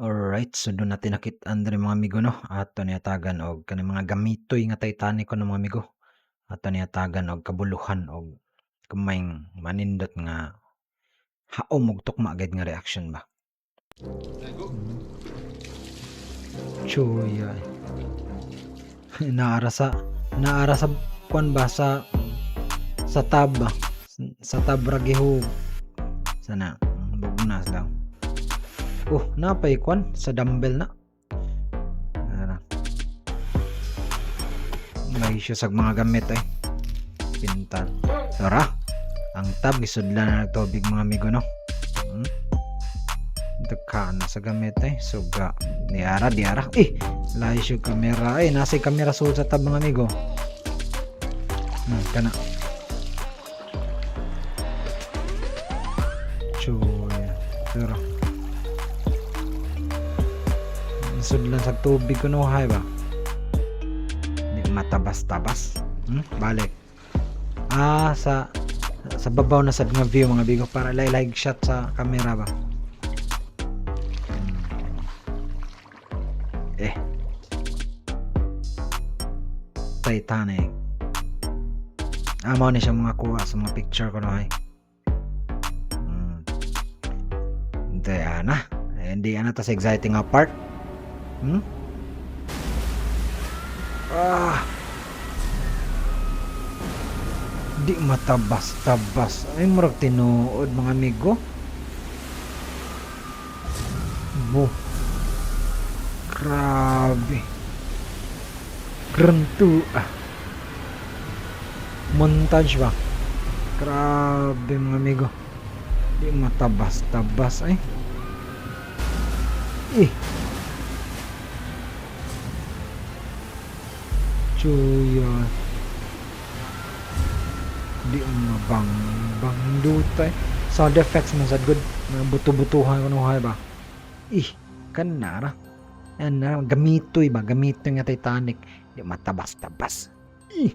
Alright, so doon natin nakit-an diri, mga amigo, no. Ato niyatagan og kaning mga gamitoy nga Titanic ko, mga amigo. Ato niyatagan og kabuluhan og kumayng manindot nga haom og tukma gid nga reaction ba. Chuya. Naara sa kuan ba, sa tab ba? Sa tab ra gihug. Sana bugnas daw. Oh, napay kuan sa dumbbell na. Ara. May siya sa mga gamit eh. Pintal. Tara. Ang tab gisudlan na ng tubig, mga amigo, no. Daghan na sa gamit eh. Suga. Diara, diara. Eh, lahi siya kamera. Eh, nasa kamera sulod sa tab, mga amigo. Kana. Chuya. Pero sudlan sa tubig kuno hay ba? Di matabas-tabas. Balik. Ah, sa babaw na sad nga view, mga amigo, para lay shot sa camera ba. Eh. Titanic. Ah, mao ni siya mga kuha sa mga picture ko no ay. Hindi, ana. Eh, hindi ana ta sa exciting nga part. Ah. Di matabas-tabas. Ay, murag tinuod, mga amigo. Bo. Grabe. Krentu ah. Montage ba? Grabe, mga amigo. Di matabas-tabas ay. Eh. Chuya. Di mabang bang dutay. Sound effects man sad good. Mga buto-butuhan kuno hay ba. Ih, kanara. Ana gamitoy ba, gamitoy nga Titanic. Di matabas-tabas. Ih.